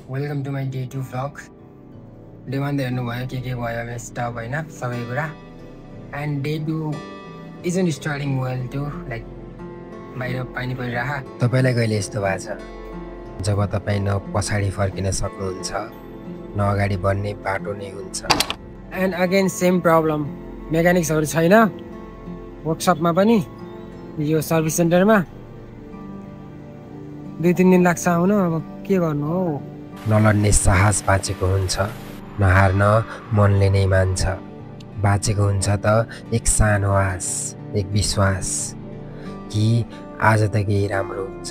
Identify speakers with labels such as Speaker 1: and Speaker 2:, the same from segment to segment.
Speaker 1: Welcome to my day 2 vlog. Day 1 त हेर्नुभयो के भयो स्टप होइन सबै कुरा। And day 2 isn't starting well to like बाहिर पानी परिरह। तपाईँलाई कहिले यस्तो भएको छ जब तपाईँ न पछाडि फर्किन सक्नुहुन्छ न अगाडि बढ्ने बाटो नै हुन्छ। एन्ड अगेन सेम प्रब्लम, मेकानिक्सहरू छैन वर्कसपमा पनि, यो सर्भिस सेन्टरमा 2-3 दिन लाग्छ आउन। अब के गर्नु हो। नलड्ने साहस बाँचेको हुन्छ, नहार्न मनले नै मान्छ। बाँचेको हुन्छ त एक सानो आस, एक विश्वास कि आज त केही राम्रो हुन्छ।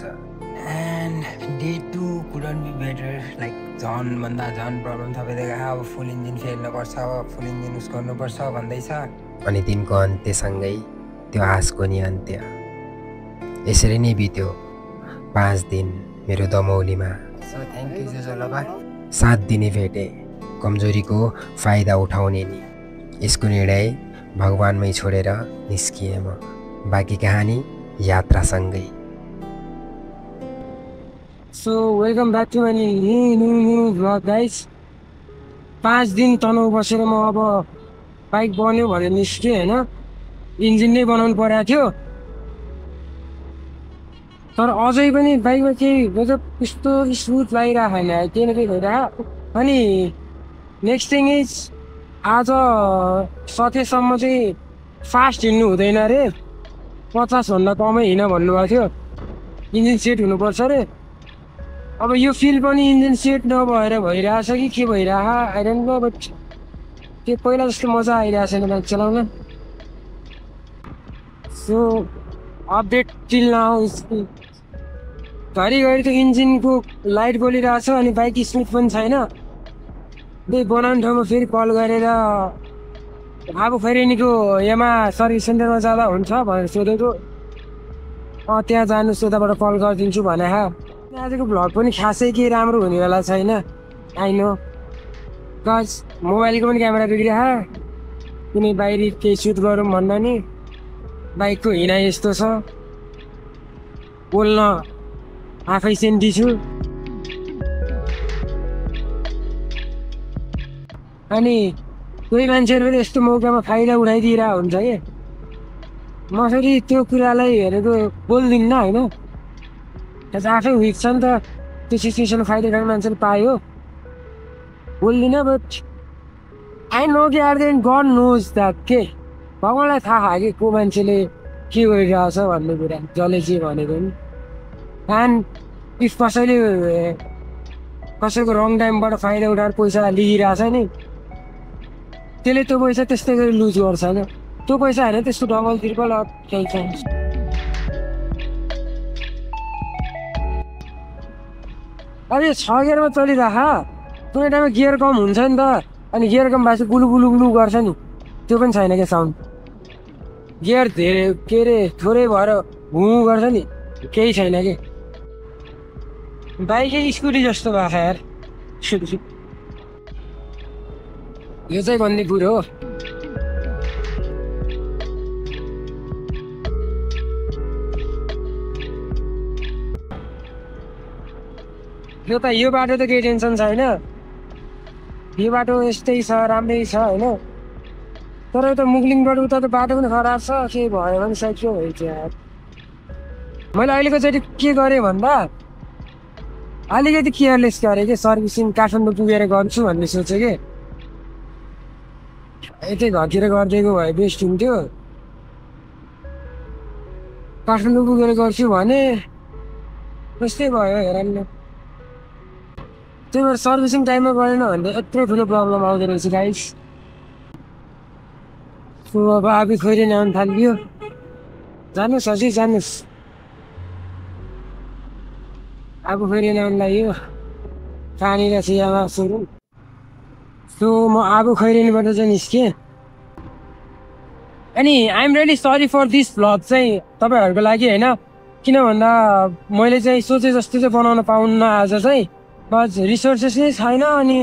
Speaker 1: And day 2 couldn't be better, like झन्भन्दा झन् प्रब्लम थपिदिएको। अब फुल इन्जिन फेर्नुपर्छ, फुल इन्जिन उस गर्नुपर्छ भन्दैछ। अनि दिनको अन्त्यसँगै त्यो आशको नि अन्त्य। यसरी नै बित्यो 5 दिन मेरो दमौलीमा। सो थ्याङ्क यू जेजोलबा। 7 दिने भेटे, कमजोरीको फाइदा उठाउने नि। यसको निर्णय भगवानमै छोडेर निस्किएँ म, बाँकी कहानी यात्रासँगै। So welcome back to my new vlog guys. 5 दिन तनाउ बसेर म अब बाइक बन्यो भनेर निस्केँ होइन। इन्जिन नै बनाउनु परेको थियो, तर अझै पनि बाइकमा केही गजब यस्तो स्मुथ लागिरहेको छैन, केही न केही भइरहेको। अनि नेक्स्ट थिङ इज आज सकेसम्म चाहिँ फास्ट हिँड्नु हुँदैन अरे, 50भन्दा कमै हिँड भन्नुभएको थियो। इन्जिन सेट हुनुपर्छ अरे। अब यो फिल पनि इन्जिन सेट नभएर भइरहेछ कि के भइरह आई डोन्ट नो, बट त्यो पहिला जस्तो मजा आइरहेको छैन बाइक चलाउन। सो अपडेट टिल नाउ घरिघरि त इन्जिनको लाइट बोलिरहेछ अनि बाइक स्मुथ पनि छैन। त्यही बनाउने ठाउँमा फेरि कल गरेर आबु खैरेनीको यामा सर्भिस सेन्टरमा जाँदा हुन्छ भनेर सोधेको। त्यहाँ जानु सोधाबाट कल गरिदिन्छु भने। आजको भ्लग पनि खासै केही राम्रो हुनेवाला छैन, आई नो, बिकज मोबाइलको पनि क्यामेरा बिग्रियो। कुनै बाहिरी केही सुट गरौँ भन्दा नि बाइकको हिँडाइ यस्तो छ, बोल्न आफै सेन्टी छु। अनि कोही मान्छेहरू पनि यस्तो मौकामा फाइदा उठाइदिएर हुन्छ कि म फेरि त्यो कुरालाई हेरेको बोल्दिनँ होइन। आफै विक छ नि त, त्यो सिचुएसनमा फाइदा उठाउने मान्छेले पायो बोल्दिनँ। बट आई नो कि at the end God knows that, के भगवान्लाई थाहा कि को मान्छेले के गरिरहेछ भन्ने कुरा, जसले जे भनेको नि। एन्ड इफ कसैले कसैको रङ टाइमबाट फाइदा उठाएर पैसा लिइरहेछ नि, त्यसले त्यो पैसा त्यस्तै गरी लुज गर्छ होइन। त्यो पैसा होइन, त्यस्तो डबल ट्रिपल केही चाहिन्छ। अब यो 6 गियरमा चलिरह, कुनै टाइममा गियर कम हुन्छ नि त, अनि गियर कम भएपछि गुलु गुलु गुलु गर्छ नि, त्यो पनि छैन क्या साउन्ड। गियर धेरै के अरे थोरै भएर घुँ गर्छ नि, केही छैन कि। बाइकै स्कुटी जस्तो भएको यार। यो चाहिँ भन्ने कुरो हो। यो बाटो त केही टेन्सन छैन, यो बाटो यस्तै छ, राम्रै छ होइन। तर यता मुगलिङबाट उता त बाटो पनि खराब छ, के भयो भने साइड के भइन्छ यार। मैले अहिलेकोचोटि के गरेँ भन्दा अलिकति केयरलेस गरेँ कि, सर्भिसिङ काठमाडौँ पुगेर गर्छु भन्ने सोचेँ कि। यतै घरतिर गरिदिएको भए बेस्ट हुन्थ्यो। काठमाडौँ पुगेर गर्छु भने त्यस्तै भयो हेर न। त्यही भएर सर्भिसिङ टाइममा गरेन भने यत्रो ठुलो प्रब्लम आउँदो रहेछ गाइस। सो अब आफै खोइरेनी आउनु थालियो। जानुहोस् हजुर जानुहोस्, अब खोइरेनी आउनु लाग्यो कहाँनिर छ यहाँ सोरुम। सो म अब खैरेनीबाट चाहिँ निस्केँ। अनि I'm really sorry for this vlog चाहिँ तपाईँहरूको लागि होइन, किन भन्दा मैले चाहिँ सोचे जस्तो चाहिँ बनाउन पाउन्न आज चाहिँ। बस रिसोर्सेस नै छैन अनि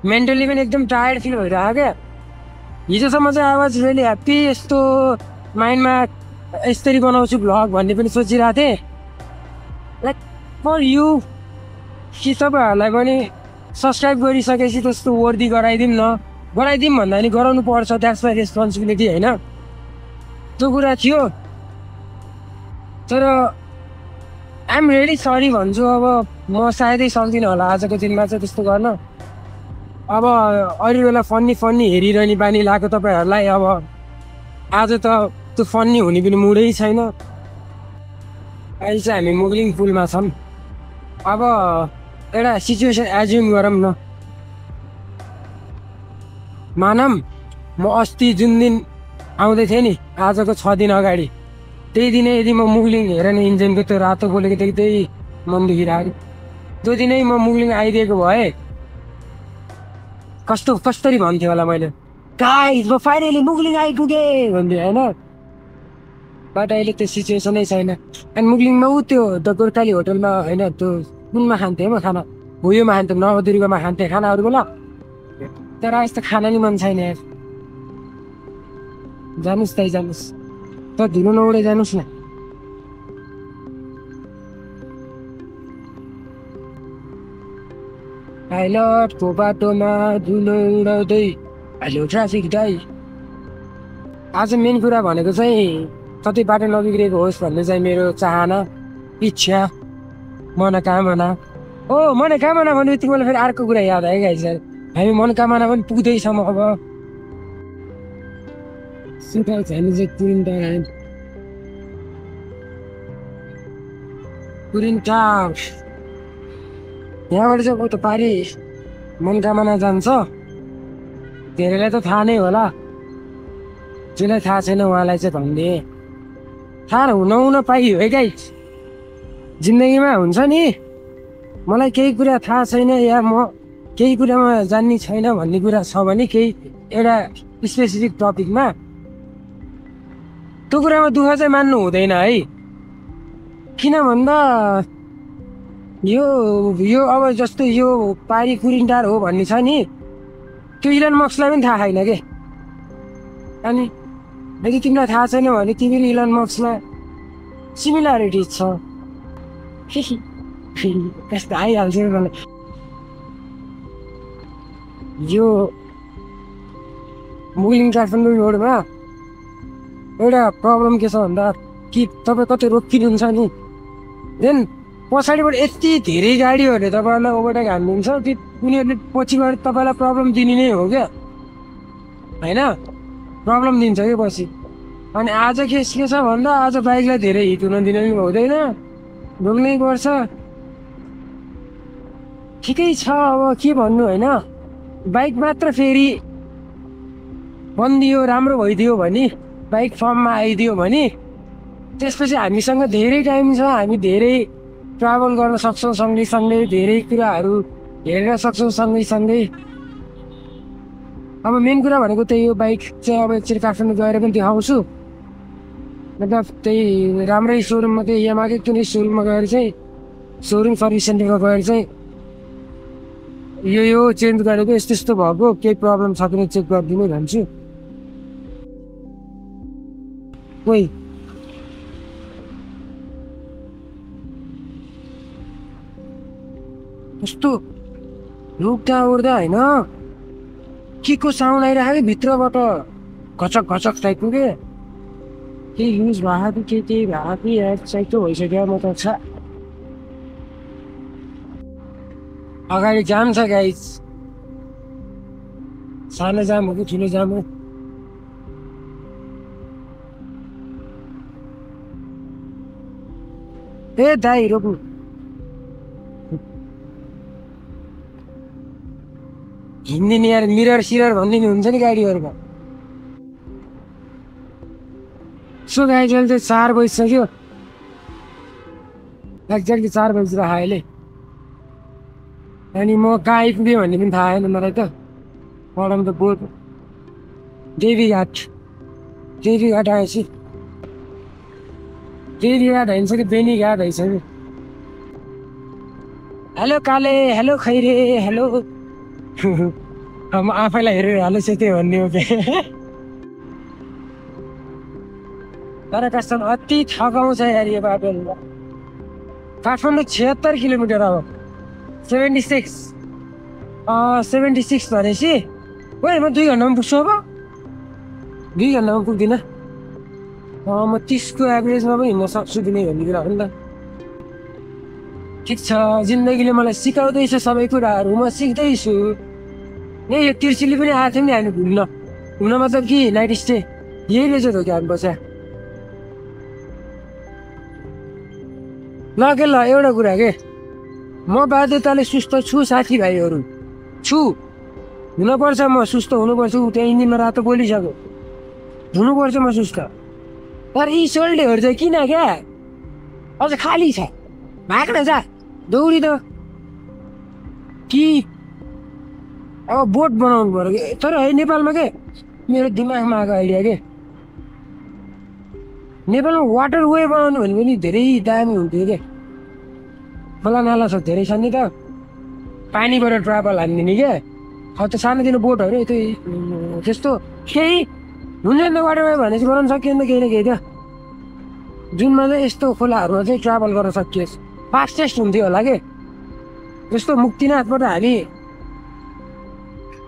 Speaker 1: मेन्टली पनि एकदम टायर्ड फिल भइरहेको क्या। हिजोसम्म चाहिँ आई वाज रियली ह्याप्पी, यस्तो माइन्डमा यसरी बनाउँछु भ्लग भन्ने पनि सोचिरहेको थिएँ। लाइक फर यु
Speaker 2: कि तपाईँहरूलाई पनि सब्सक्राइब गरिसकेपछि त्यस्तो वर्दी गराइदिउँ न, गराइदिउँ भन्दा नि गराउनु पर्छ, द्याट्स माई रेस्पोन्सिबिलिटी होइन, त्यो कुरा थियो। तर आइएम रियली सरी भन्छु। अब म सायदै सक्दिनँ होला आजको दिनमा चाहिँ त्यस्तो गर्न। अब अरू बेला फन्नी हेरिरहने बानी लाग्यो तपाईँहरूलाई। अब आज त त्यो फन्नी हुने पनि मुडै छैन। अहिले चाहिँ हामी मुगलिङ पुलमा छौँ। अब एउटा सिचुएसन एज्युम गरौँ न। मानौँ म अस्ति जुन दिन आउँदै थिएँ नि, आजको 6 दिन अगाडि, त्यही दिनै यदि म मुगलिङ हेरेन इन्जिनको त्यो रातो बोलेको देख्दै मन दुखिरहेको, त्यो दिनै म मुगलिङ आइदिएको भए कसरी भन्थ्यो होला मैले, गाइस म फाइनली मुगलिङ आइपुगेँ भन्थ्यो होइन। बट अहिले त्यो सिचुएसनै छैन। अनि मुगलिङमा त्यो द गोर्खाली होटलमा होइन, त्यो कुनमा खान्थेँ म खाना, भुयोमा खान्थेँ, नवदुर्गमा खान्थेँ खानाहरू बेला। तर यस्तो खाना नि मन छैन यार। जानुहोस् त जानुहोस् त, धुलो नउडे जानुहोस् न। पाइलटको बाटोमा धुलो उडाउँदै अहिले ट्राफिक दाइ। आज मेन कुरा भनेको चाहिँ कतै बाटो नबिग्रेको होस् भन्ने चाहिँ मेरो चाहना, इच्छा, मनोकामना हो। मनोकामना भन्ने बित्तिकै मलाई फेरि अर्को कुरा याद आयो गाइस, हामी मनोकामना पनि पुग्दैछौँ। अब सुटाउँछ हामी चाहिँ कुरिन्टार यहाँबाट चाहिँ उता पारि मनोकामना जान्छ। धेरैलाई त थाहा नै होला, जसलाई थाहा छैन उहाँलाई चाहिँ भनिदिए। थाहा हुन पाइयो है गाइस, जिन्दगीमा हुन्छ नि। मलाई केही कुरा थाहा छैन या म केही कुरामा जान्ने छैन भन्ने कुरा छ भने केही एउटा स्पेसिफिक टपिकमा, त्यो कुरामा दुःख चाहिँ मान्नु हुँदैन है। किन भन्दा यो अब जस्तो यो पारी कुरिन्टार हो भन्ने छ नि, त्यो इलन मस्कलाई पनि थाहा छैन के। अनि यदि तिमीलाई थाहा छैन भने तिमीले इलन मस्कलाई सिमिल्यारिटिज छ त्यस्तो आइहाल्छ मलाई। यो मुगलिङ काठमाडौँ रोडमा एउटा प्रब्लम के छ भन्दा, कि तपाईँ कतै रोकिनुहुन्छ नि, देन पछाडिबाट यति धेरै गाडीहरूले तपाईँहरूलाई ओभरटेक हानिदिन्छ कि उनीहरूले पछिबाट तपाईँलाई प्रब्लम दिने नै हो क्या होइन, प्रब्लम दिन्छ कि पछि। अनि आज के छ भन्दा, आज बाइकलाई धेरै हिट हुन दिनु पनि हुँदैन, ढोग्नै पर्छ। ठिकै छ, अब के भन्नु होइन। बाइक मात्र फेरि बनिदियो, राम्रो भइदियो भने, बाइक फर्ममा आइदियो भने त्यसपछि हामीसँग धेरै टाइम छ, हामी धेरै ट्राभल गर्न सक्छौँ सँगै, धेरै कुराहरू हेरेर सक्छौँ सँगै। अब मेन कुरा भनेको त्यही हो। बाइक चाहिँ अब एकचोटि काठमाडौँ गएर पनि देखाउँछु, मतलब त्यही राम्रै सोरुममा, त्यही यामाकै कुनै सोरुममा गएर चाहिँ, सोरुम सर्भिस सेन्टरमा गएर चाहिँ यो चेन्ज गरेको यस्तो भएको, केही प्रब्लम छ कि चेक गरिदिनु भन्छु। कोही कस्तो रुख्दा उड्दा होइन, के को साउन्ड आइरहेको कि भित्रबाट घचक टाइपको के, केही युज भएको कि केही भएको कि यार चाहिँ भइसक्यो। म त छ अगाडि जाम छ गाइस, सानो जाम हो कि ठुलो जाम हो। ए दाइ रोक्नु, हिँड्दिने यार, मिरर सिरर भनिदिनु हुन्छ नि गाडीहरूमा। सो गाइस अहिले चाहिँ 4 बजिसक्यो, एक्ज्याक्टली 4 बजिरहेको अहिले। अनि म कहाँ आइपुगेँ भन्ने पनि थाहा छैन मलाई त। पढाउँ त बोर्ड देवीघाट आएपछि, देवीघाट हाइन्छ कि बेनीघाट हाइन्छ कि। हेलो काले, हेलो खैरे, हेलो म आफैलाई हेरेर हेलो सेते भन्ने हो क्या। तर कसम अति थकाउँछ यार यो बाटो। काठमाडौँ 76 किलोमिटर अब 76 76 भनेपछि ओइ म 2 घन्टामा पुग्छु अब 2 घन्टामा पुग्दिनँ म 30 को एभरेजमा पनि हिँड्न सक्छु कि नै भन्ने कुरा हो नि त ठिक छ जिन्दगीले मलाई सिकाउँदैछ सबै कुराहरू म सिक्दैछु ए यो तिर्सिली पनि आएको थियो नि हामी घुम्न हुन मतलब कि नाइट स्टे यही रहेछ त क्या बस्या ल के ल एउटा कुरा के म बाध्यताले सुस्त छु साथीभाइहरू छु हुनुपर्छ म सुस्त हुनुपर्छु त्यहाँ इन्जिनमा रातो बोलिसक्यो हुनुपर्छ म सुस्त तर यी सोल्डेहरू चाहिँ किन क्या अझ खाली छ भाग्न जा दौडी त कि अब बोट बनाउनु पर्यो कि तर है नेपालमा के मेरो दिमागमा आएको आइडिया के नेपालमा वाटर वे बनाउनु भने पनि धेरै दामी हुन्थ्यो क्या खोला नाला छ धेरै छ नि त पानीबाट ट्राभल हानिदिने क्या अब त सानोतिनो बोटहरू त्यस्तो केही हुन्छ नि त वाटर वे भनेपछि बनाउनु सकियो नि त केही न केही त जुनमा चाहिँ यस्तो खोलाहरूमा चाहिँ ट्राभल गर्न सकियोस् फास्टेस्ट हुन्थ्यो होला के जस्तो मुक्तिनाथबाट हामी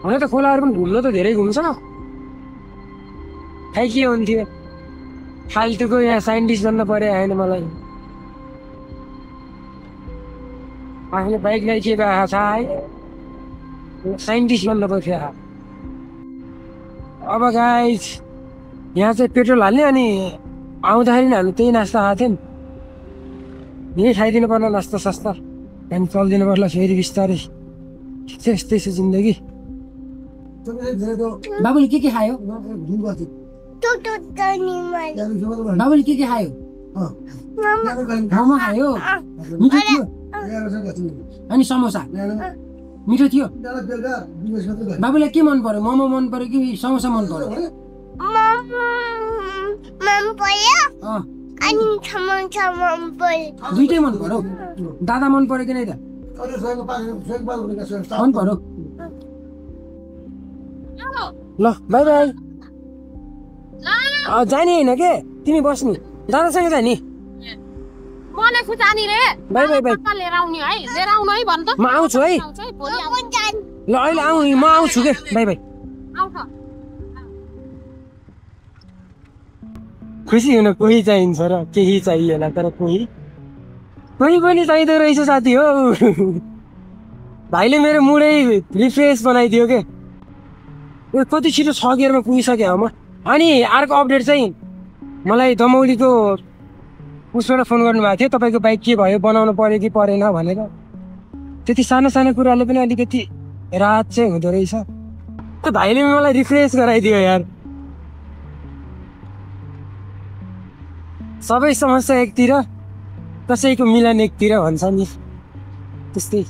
Speaker 2: हुन त खोलाहरू पनि घुम्न त धेरै घुम्छ खै के हुन्थ्यो फाल्टुको यहाँ साइन्टिस्ट बन्न पर्यो आएन मलाई आफ्नो बाइकलाई के भएको छ है साइन्टिस्ट बन्न पर्थ्यो अब गाइस यहाँ चाहिँ पेट्रोल हाल्ने अनि आउँदाखेरि नि हामी त्यही नास्ता खाएको थियौँ यही खाइदिनु पर्ला नास्ता सस्ता अनि चल्दिनु पर्ला फेरि बिस्तारै यस्तै छ जिन्दगी बाबुले के खायो बाबुले के खायो मोमो खायो मिठो थियो अनि समोसा मिठो थियो बाबुलाई के मन पर्यो मोमो मन पर्यो कि समोसा मन पर्यो दुइटै मन पर्यो दादा मन पर्यो कि नै त मन पर्यो ल बाई बाई जाने होइन के तिमी बस्नु दादासँग जाने
Speaker 3: मलाई फुटानी रे
Speaker 2: बाई बाई बाई
Speaker 3: लिएर आउने है लिएर आउनु है भन त
Speaker 2: म आउँछु है ल अहिले आउँ म आउँछु के बाई बाई खुसी हुन कोही चाहिन्छ र केही चाहिएन तर कोही पनि चाहिँदो रहेछ साथी हो भाइले मेरो मुडै रिफ्रेस बनाइदियो के कति छिटो 6 गियरमा पुगिसक्यो म अनि अर्को अपडेट चाहिँ मलाई दमौलीको उसबाट फोन गर्नुभएको थियो तपाईँको बाइक के भयो बनाउनु पर्यो कि परेन भनेर त्यति सानो सानो कुराले पनि अलिकति राहत चाहिँ हुँदो रहेछ त्यो भाइले मलाई रिफ्रेस गराइदियो यार सबै समस्या एकतिर कसैको मिलन एकतिर भन्छ नि त्यस्तै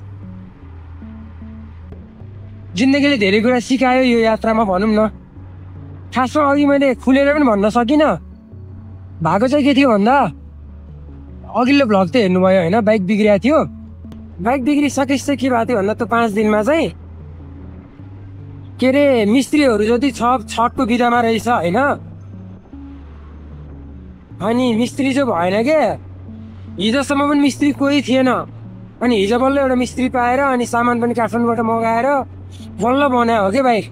Speaker 2: जिन्दगीले धेरै कुरा सिकायो यो यात्रामा भनौँ न खासमा अघि मैले खुलेर पनि भन्न सकिनँ भएको चाहिँ के थियो भन्दा अघिल्लो भ्लग त हेर्नुभयो होइन बाइक बिग्रिएको थियो बाइक बिग्रिसकेपछि चाहिँ के भएको थियो भन्दा त्यो 5 दिनमा चाहिँ के अरे मिस्त्रीहरू जति छटको बिदामा रहेछ होइन अनि मिस्त्री चाहिँ भएन के हिजोसम्म पनि मिस्त्री कोही थिएन अनि हिजो बल्ल एउटा मिस्त्री पाएर अनि सामान पनि काठमाडौँबाट मगाएर बल्ल बनायो हो कि बाइक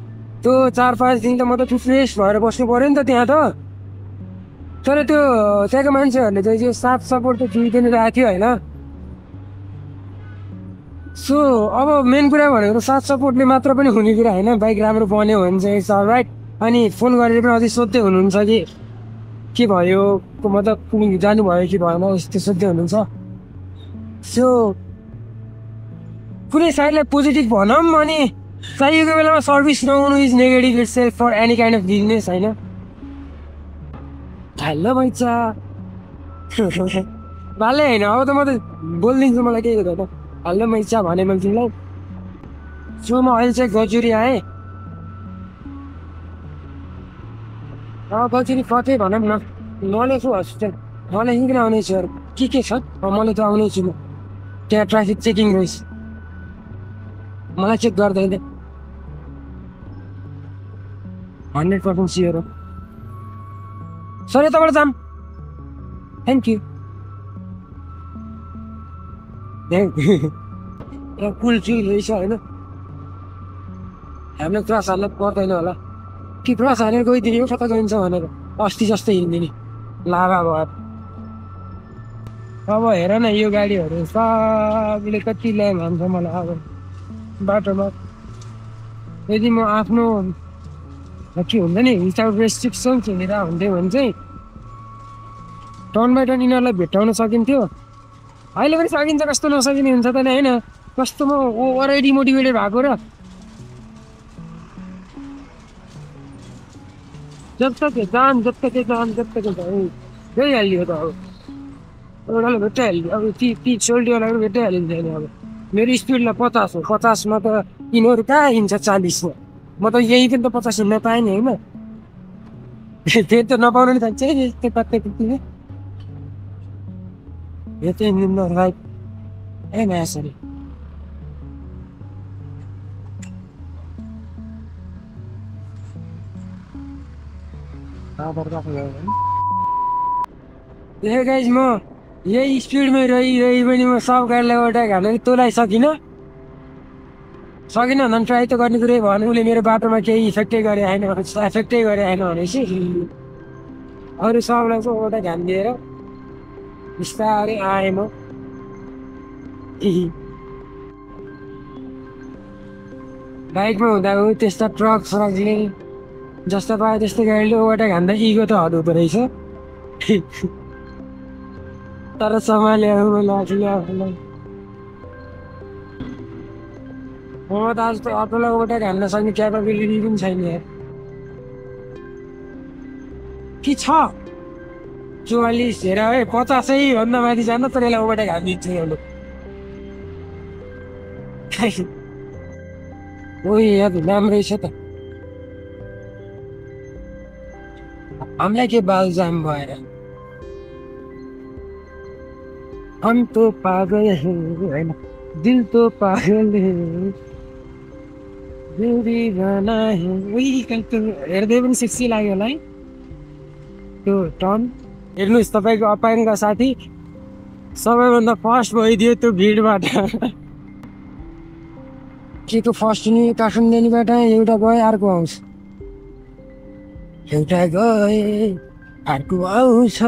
Speaker 2: त्यो 4-5 दिन त म त फ्रेस भएर बस्नु पऱ्यो नि त त्यहाँ त तर त्यो त्यहाँको मान्छेहरूले चाहिँ यो साथ सपोर्ट त दिइदिनु रहेको थियो होइन सो अब मेन कुरा भनेको साथ सपोर्टले मात्र पनि हुने कुरा होइन बाइक राम्रो बन्यो भने चाहिँ इट्स अलराइट अनि फोन गरेर पनि अझै सोध्दै हुनुहुन्छ कि के भयो मतलब कुनै जानुभयो कि भएन यस्तो सोध्दै हुनुहुन्छ सो कुनै साइडलाई पोजिटिभ भनौँ अनि चाहिएको बेलामा सर्भिस नहुनु is negative itself for any kind of business होइन हेलो मैचा भाले होइन अब त म त बोलिदिन्छु मलाई केही गर्दा हेलो मैचा भने मैले तिमीलाई सो म अहिले चाहिँ गजुरी आएँ गजुरी कतै भनौँ न नलेखु हस्पिटल नलेखिकन आउनेछु अरू के छ मैले त आउनेछु म त्यहाँ ट्राफिक चेकिङ रहेछ मलाई चेक गर्दैन 100% स्योर हो सर यताबाट जाम थ्याङ्क यू कुल चुल रहेछ होइन हामीले क्रस हाल्न पर्दैन होला कि क्रस हालेर गइदिने हो कता गइन्छ भनेर अस्ति जस्तै हिँडिदिने लाभा भएर अब हेर न यो गाडीहरू सबले कति ल्याङ हान्छ मलाई अब बाटोमा यदि म आफ्नो के हुन्छ नि विदाउट रेस्ट्रिक्सन्स हिँडेर हुन्थ्यो भने चाहिँ टर्न बाई टर्न यिनीहरूलाई भेट्टाउन सकिन्थ्यो अहिले पनि सकिन्छ कस्तो नसकिने हुन्छ त नि होइन कस्तो म अलरेडी मोटिभेटेड भएको र जत्तकै जान गइहाल्यो त अब एउटाले भेटाइहाल्यो अब ती सोल्टीवाला पनि भेटाइहालिन्छ नि अब मेरो स्पिडलाई 50 हो 50मा त यिनीहरू कहाँ हिँड्छ 40मा म त यही पनि त 50 हिँड्न पाएँ नि होइन त्यही त नपाउनु नि थाल्छ है त्यति यतै हिँड्नु राइट ए नयाँ सरी ए गाइज म यही स्पिडमै रही पनि म सब गाडीलाई ओभरटेक हाल्न तँलाई सकिनँ भने ट्राई त गर्ने कुरै भएन उसले मेरो बाटोमा केही इफेक्टै गरे आएन भनेपछि अरू सबलाई चाहिँ ओभरटेक हानिदिएर बिस्तारै आएँ म बाइकमा हुँदा त्यस्ता ट्रकले जस्तो पायो त्यस्तै गाडीले ओभरटेक हान्दा इगो त हद हुँदो रहेछ तर सम्हाल्यो आफूले आफूलाई म त आज त अटोलाई ओभरटेक हान्न सक्ने क्यापेबिलिटी पनि छैन यार कि छ 44 हेर है 50 भन्दा माथि जानु तर यसलाई ओभरटेक हानिदिन्छ यसले ओ यहाँ त राम्रो छ त हामीलाई के बाल जाम भएर हम तो पागल है होइन दिल तो पागल है दीवाना है हेर्दै पनि सेक्सी लाग्यो होला है त्यो टर्न हेर्नुहोस् तपाईँको अपाइङका साथी सबैभन्दा फर्स्ट भइदियो त्यो भिडबाट के को फर्स्ट नि काठमाडौँबाट एउटा गयो अर्को आउँछ एउटा गए अर्को आउँछ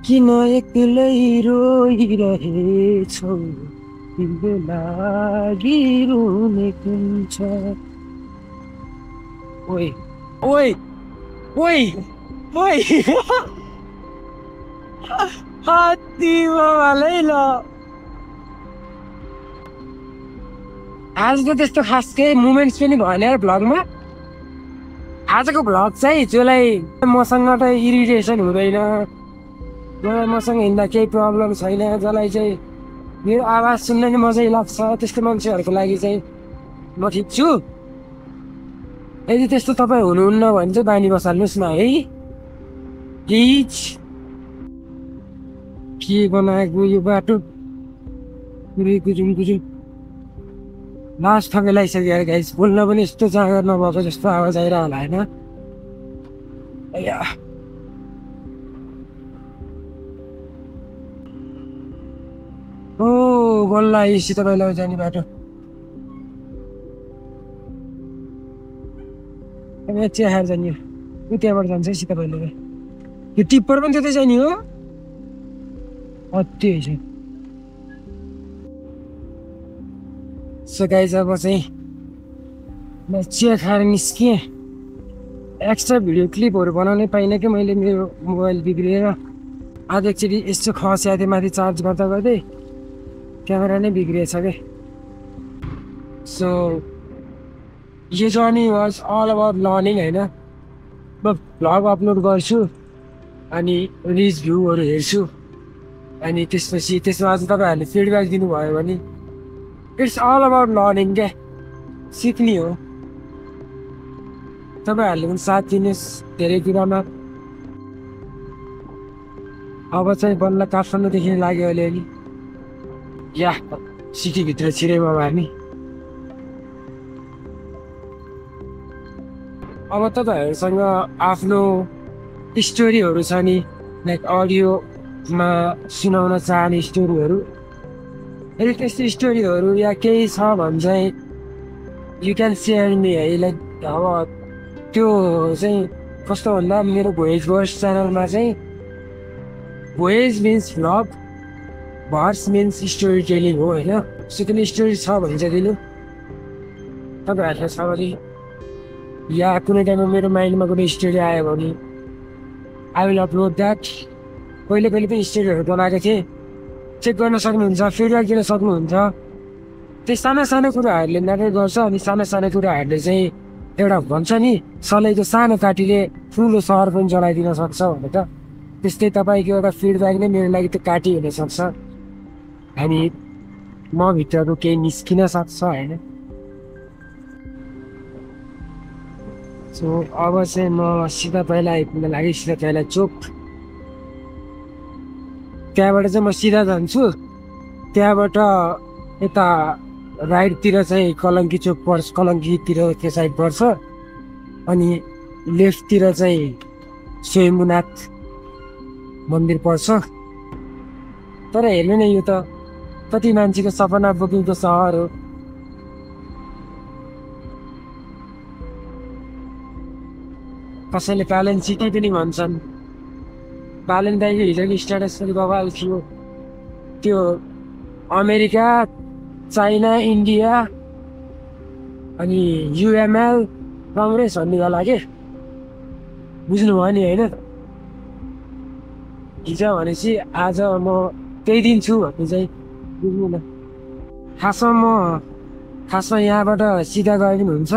Speaker 2: किन एक्लै रोइरहेछौ तिम्रो लागि रुने कुन छ ओइ ओइ ओइ ओइ हात्ती बाबालै ल आज त त्यस्तो खास केही मुमेन्ट्स पनि भएन यार भ्लगमा आजको भ्लग चाहिँ जसलाई मसँग त इरिटेसन हुँदैन मलाई मसँग हिँड्दा केही प्रब्लम छैन जसलाई चाहिँ मेरो आवाज सुन्न नि मजै लाग्छ त्यस्तो मान्छेहरूको लागि चाहिँ म ठिक छु यदि त्यस्तो तपाईँ हुनुहुन्न भने चाहिँ बानी बसाल्नुहोस् न है प्लिज के बनाएको यो बाटो गुजुम लास्ट थकै लगाइसक्यो गाइस बोल्न पनि यस्तो जाँगर नभएको जस्तो आवाज आइरह होला होइन ओ बल्ल यसी तपाईँलाई जाने बाटो चिया खाएर जाने ऊ त्यहाँबाट जान्छ है सीता पहिलो यो टिप्पर पनि त्यतै जाने हो अति है सो गाइज अब चाहिँ म चिया खाएर निस्केँ एक्स्ट्रा भिडियो क्लिपहरू बनाउनै पाइनँ कि मैले मेरो मोबाइल बिग्रिएर आज एकचोटि यस्तो खस्या थिएँ माथि चार्ज गर्दा गर्दै क्यामेरा नै बिग्रिएछ क्या सो यो journey was all about learning होइन म भ्लग अपलोड गर्छु अनि रिच भ्यूहरू हेर्छु अनि त्यसपछि त्यसमा अझ तपाईँहरूले फिडब्याक दिनुभयो भने इट्स अल अबाउट लर्निङ क्या सिक्ने हो तपाईँहरूले पनि साथ दिनुहोस् धेरै कुरामा अब चाहिँ बल्ल काठमाडौँदेखि लाग्यो अलिअलि या सिटीभित्र छिरेमा हामी अब तपाईँहरूसँग आफ्नो स्टोरीहरू छ नि लाइक अडियोमा सुनाउन चाहने स्टोरीहरू यदि त्यस्तो स्टोरीहरू या केही छ भने चाहिँ यु क्यान सेयर मी है। लाइक अब त्यो चाहिँ कस्तो भन्दा मेरो भोएज भर्स च्यानलमा चाहिँ voyage means vlog, verse means story telling हो होइन। सो कुनै स्टोरी छ भने चाहिँ दिनु तपाईँहरूलाई छ भने, या कुनै टाइममा मेरो माइन्डमा कुनै स्टोरी आयो भने आई विल अपलोड द्याट। कहिले कहिले पनि स्टोरीहरू बनाएको थिएँ, चेक गर्न सक्नुहुन्छ, फिडब्याक दिन सक्नुहुन्छ। त्यो साना साना कुराहरूले म्याटर गर्छ। अनि साना साना कुराहरूले चाहिँ एउटा भन्छ नि सलेको सानो काटीले ठुलो सहर पनि जलाइदिन सक्छ भनेर, त्यस्तै तपाईँको एउटा फिडब्याक नै मेरो लागि त्यो काटी हुनसक्छ। अनि म भित्रको केही निस्किन सक्छ होइन। सो अब चाहिँ म सिधा पहिला आइपुग्न लागि सिधा पहिला चोक, त्यहाँबाट चाहिँ म सिधा जान्छु। त्यहाँबाट यता राइटतिर चाहिँ कलङ्की चोक पर्छ, कलङ्कीतिर त्यो साइड पर्छ। अनि लेफ्टतिर चाहिँ स्वयम्भूनाथ मन्दिर पर्छ। तर हेर्नु न यो त कति मान्छेको सपना बोकेको सहर हो। कसैले प्यालेन सिटी पनि भन्छन्। प्यालेन दाइको हिजोको स्ट्याटस पनि बवाल थियो। त्यो अमेरिका, चाइना, इन्डिया अनि युएमएल कङ्ग्रेस भन्ने होला के, बुझ्नुभयो नि होइन। हिजो भनेपछि आज म त्यही दिन छु भन्ने चाहिँ बुझ्नु न। खासमा यहाँबाट सिधा गए पनि हुन्छ,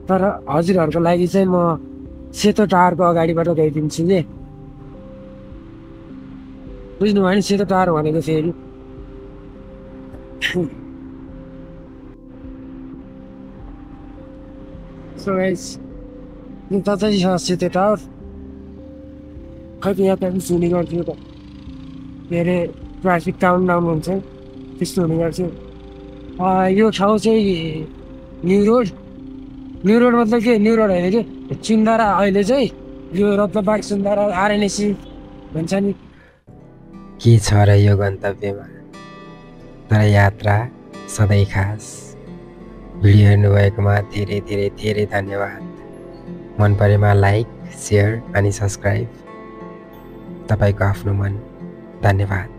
Speaker 2: तर हजुरहरूको लागि चाहिँ म सेतो टावरको अगाडिबाट गइदिन्छु नि, बुझ्नुभयो नि सेतो टावर भनेको फेरि। सो गाइस त चाहिँ छ सेतो टावर। खै यहाँ पनि सुने गर्थ्यो त, के अरे ट्राफिक काउन्ट डाउन हुन्छ त्यस्तो हुने गर्थ्यो। यो ठाउँ चाहिँ न्यु रोड। न्यु रोड मतलब के, न्यु रोड होइन कि चिन्दारा। अहिले चाहिँ यो रत्नबाग सुन्दारा आरएनएसी भन्छ नि।
Speaker 1: के छ र यो गन्तव्यमा, तर यात्रा सधैँ खास। भिडियो हेर्नुभएकोमा धेरै धेरै धेरै धन्यवाद। मन परेमा लाइक, सेयर अनि सब्सक्राइब। तपाईँको आफ्नो मन। धन्यवाद।